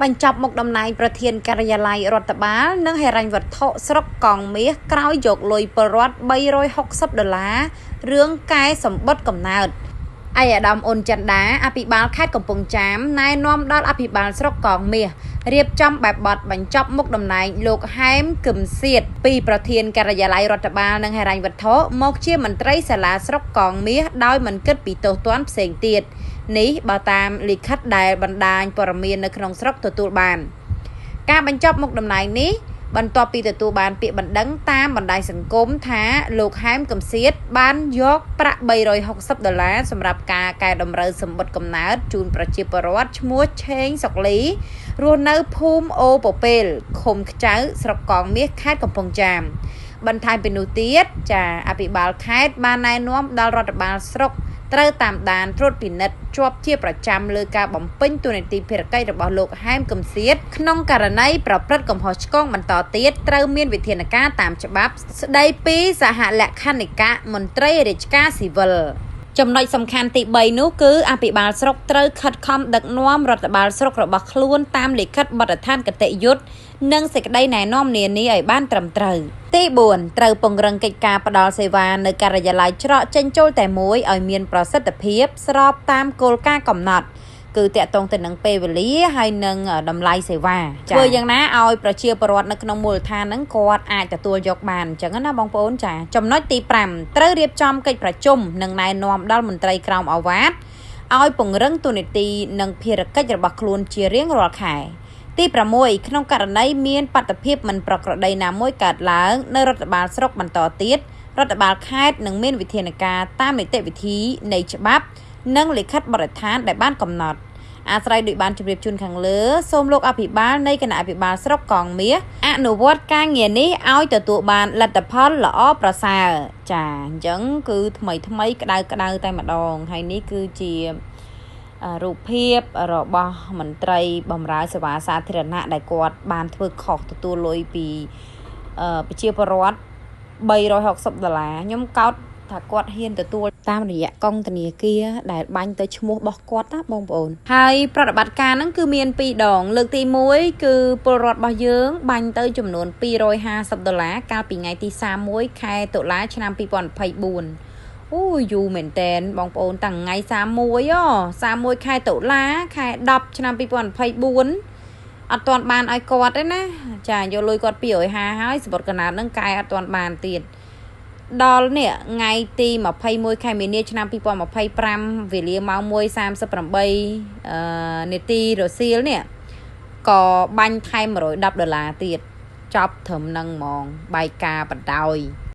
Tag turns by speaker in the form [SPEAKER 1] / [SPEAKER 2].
[SPEAKER 1] បញ្ចប់មុខតំណែងប្រធានការិយាល័យរដ្ឋបាលនិងហិរញ្ញវត្ថុស្រុកកងមាសក្រោយយកលុយពលរដ្ឋ360ដុល្លាររឿងកែសម្បត្តិកំណើតឯកឧត្តមអ៊ុនចិន្តាអភិបាលខេត្តកំពង់ចាមណែនាំដល់អភិបាលស្រុកកងមាសរៀបចំបែបបទបញ្ចប់មុខតំណែងលោកហែមកឹមសៀតពីប្រធានការិយាល័យរដ្ឋបាលនិងហិរញ្ញវត្ថុមកជាមន្ត្រីសាលាស្រុកកងមាសដោយមិនគិតពីទោសទណ្ឌផ្សេងទៀតនេះបើតាមលិខិតដែលបណ្ដាញព័ត៌មាននៅក្នុងស្រុកទទួលបានការបញ្ចប់មុខតំណែងនេះបន្ទាប់ពីទទួលបានពាក្យបណ្ដឹងតាមបណ្ដាញសង្គមថាលោកហែមកឹមសៀតបានយកប្រាក់360ដុល្លារសម្រាប់ការកែតម្រូវសម្បត្តិកំណើតជូនប្រជាពលរដ្ឋឈ្មោះឆេងសុកលីរស់នៅភូមិអូពពេលឃុំខ្ចៅស្រុកកងមាសខេត្តកំពង់ចាមបន្ថែមពីនោះទៀតចាអភិបាលខេត្តបានណែនាំដល់រដ្ឋបាលស្រុកត្រូវតាមដានត្រួតពិនិត្យជាប់ជាប្រចាំលើការបំពេញតួនាទីភារកិច្ចរបស់លោកហែមកឹមសៀតក្នុងករណីប្រព្រឹត្តកំហុសឆ្គងបន្តទៀតត្រូវមានវិធានការតាមច្បាប់ស្ដីពីសហលក្ខន្តិកៈមន្ត្រីរាជការស៊ីវិលចំណុចសំខាន់ទី3នោះគឺអភិបាលស្រុកត្រូវខិតខំដឹកនាំរដ្ឋបាលស្រុករបស់ខ្លួនតាមលិខិតបទដ្ឋានគតិយុត្តនិងសេចក្តីណែនាំនានាឲ្យបានត្រឹមត្រូវទី4ត្រូវពង្រឹងកិច្ចការផ្ដល់សេវានៅការិយាល័យច្រកចេញចូលតែមួយឲ្យមានប្រសិទ្ធភាពស្របតាមគោលការណ៍កំណត់គឺតាក់ទងទៅនឹងពេលវេលាហើយនឹងតម្លៃសេវាធ្វើយ៉ាងណាឲ្យប្រជាពលរដ្ឋនៅក្នុងមូលដ្ឋានហ្នឹងគាត់អាចទទួលយកបានអញ្ចឹងណាបងប្អូនចាចំណុចទី5ត្រូវរៀបចំកិច្ចប្រជុំនិងណែនាំដល់មន្ត្រីក្រោមឱវាទឲ្យពង្រឹងតួនាទីនិងភារកិច្ចរបស់ខ្លួនជារៀងរាល់ខែទី6ក្នុងករណីមានបាតុភិបមិនប្រក្រតីណាមួយកើតឡើងនៅរដ្ឋបាលស្រុកបន្តទៀតរដ្ឋបាលខេត្តនឹងមានវិធានការតាមនីតិវិធីនៃច្បាប់និងលិខិតបទដ្ឋានដែលបានកំណត់អាស្រ័យដោយបានជម្រាបជូនខាងលើសូមលោកអភិបាលនៃគណៈអភិបាលស្រុកកងមាសអនុវត្តការងារនេះឲ្យទទួលបានលទ្ធផលល្អប្រសើរចាអញ្ចឹងគឺថ្មីថ្មីក្តៅក្តៅតែម្ដងហើយនេះគឺជារូបភាពរបស់មន្ត្រីបម្រើសេវាសាធារណៈដែលគាត់បានធ្វើខុសទទួលលុយពីប្រជាពលរដ្ឋ360ដុល្លារខ្ញុំកោតថាគាត់ហ៊ានទទួលតាមរយៈកុងធនាគារដែលបាញ់ទៅឈ្មោះរបស់គាត់ណាបងប្អូនហើយប្រតិបត្តិការហ្នឹងគឺមាន2ដងលើកទី1គឺពលរដ្ឋរបស់យើងបាញ់ទៅចំនួន250ដុល្លារកាលពីថ្ងៃទី31ខែតុលាឆ្នាំ2024អូយូរមែនតែនបងប្អូនតាំងថ្ងៃ31 31ខែតុលាខែ10ឆ្នាំ2024អត់ទាន់បានឲ្យគាត់ទេណាចាយកលុយគាត់250ហើយសម្បត្តិកណាតហ្នឹងកែអត់ទាន់បានទៀតដល់នេះថ្ងៃទី21ខែមីនាឆ្នាំ2025វេលាម៉ោង1:38នាទីរសៀលនេះក៏បាញ់ថែម110ដុល្លារទៀតចប់ត្រឹមនឹងហ្មងបាយការបដ ாய்